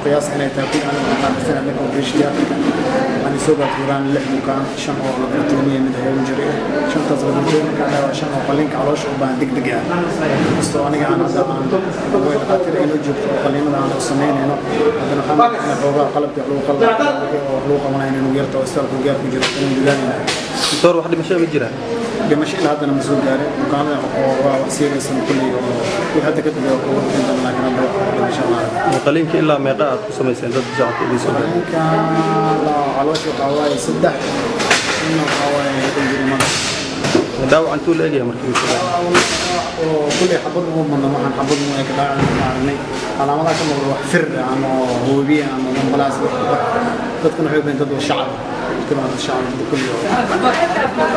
Qiyaas inay tahay kun aniga waxaan xasuusanaa ninka operation theatre-ka waxaan soo gaartay yaraan 6 bukaan, 5 oo laboratory mid hayo jiray, 5taas laboratory-ka ayaa 5 oo qalliinka caloosha u baahan degdeg ah. Kastoo aniga aan hadda aan way dhaqaatiir inoo joogto oo qalliinada aan u samaynayno, haddana waxaan maqnay xoogaa qalabkii wax lagu qalin oo wax lagu qabanayo inuu yarta oo isbitaalku gaar ku jiro inuu dadaalayna. Doctor, wax dhimasho ma jiraan? Dhimasho ilaa haddana ma soo gaarin. Bukaanada oo waa wax siiraysan kulley oo wixii hadda ka dambeeya oo ugu dhintan, laakiin hadda wax dhimasho ma arag. Qaliinka ilaa meeqa aad ku samayseen dad shacabka idiin soo gaaray? Qaliinka caloosha waxaa waaye 3, inna waxaa waaye injiri madax. Dhaawac intuu la egyahay markii uu soo gaaray? Oo kulley xabad uma badna, waxaan xabad uma eka dhaawac ma aragnay. Calaamadaha ka muuqda wax fir ama hoobiye ama ambalaas wax, dadkuna waxay u baahan dad oo shacab, dadkuna waa dad shacab kulli oo